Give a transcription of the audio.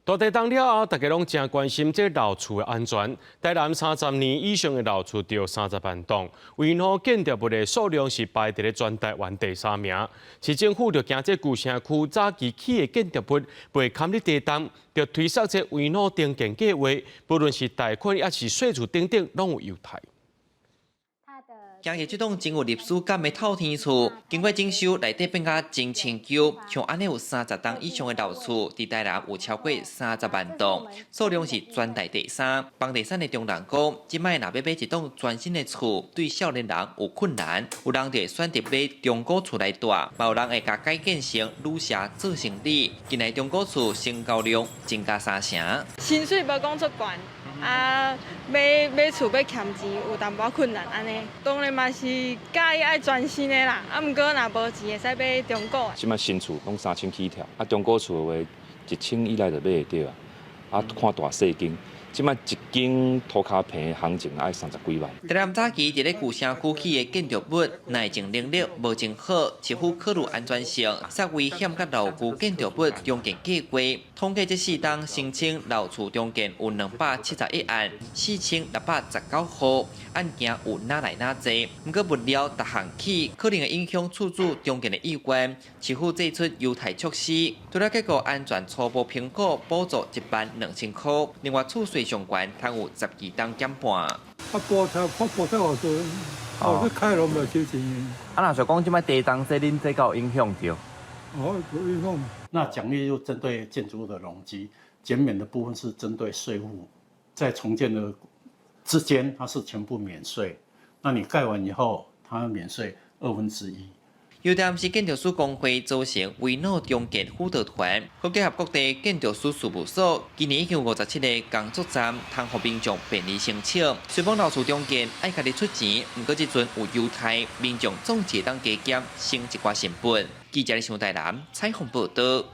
大地震了後，大家攏誠關心這老厝的安全。台南30年以上的老厝著三十萬棟，危老建築物的數量是排佇咧全台灣第三名。市政府就驚這舊城區早期起的建築物袂堪得地動，就推捒這危老重建計劃，無論是貸款抑是稅厝等等，攏有優待。行入這棟真有歷史感的透天厝，經過整修，內底變甲真清舊。像按呢有三十棟以上的老厝，佇台南有超過三十萬棟，數量是全台第三。房地產的中人講，這擺若欲買一棟全新的厝，對少年人有困難，有人就會選擇買中古厝來蹛，嘛有人會共改建成旅社做生意。近來中古厝成交量增加三成。薪水無講足懸。啊，買買厝欲欠錢有淡薄困難按呢，當然嘛是佮意愛全新的啦。啊，毋過若無錢會使買中古的。這擺新厝攏三千起跳，啊中古厝的話一千以內就買會著啊。啊，看大細間，這擺一間塗跤坪的行情愛三十幾萬。台南早期佇咧舊城區起的建築物，耐震能力無真好，市府考慮安全性，煞危險佮老舊建築物重建計劃。統計這四冬申請老厝重建有271案，4619戶，案件有哪來哪濟。毋過物料逐項起，可能會影響厝主重建的意願。市府祭出優待措施，除了結構安全初步評估補助12,000塊，另外厝稅上懸，通有12冬減半。啊，補貼發補貼予陣，哦，這開攏袂收錢。啊，若是講這擺地動，這恁這敢有影響著？哦，有影響。那獎勵就針對建築物的容積，減免的部分是針對稅負，在重建的之間，它是全部免稅。那你蓋完以後，它免稅1/2。油田是建築師公會組成危老重建輔導團，閣結合各地建築師事務所，今年已經有57個工作站，通予民眾便利申請。雖講老厝重建愛家己出錢，毋過這陣有優待，民眾總會當加減省一寡成本。記者李想台南採訪報導。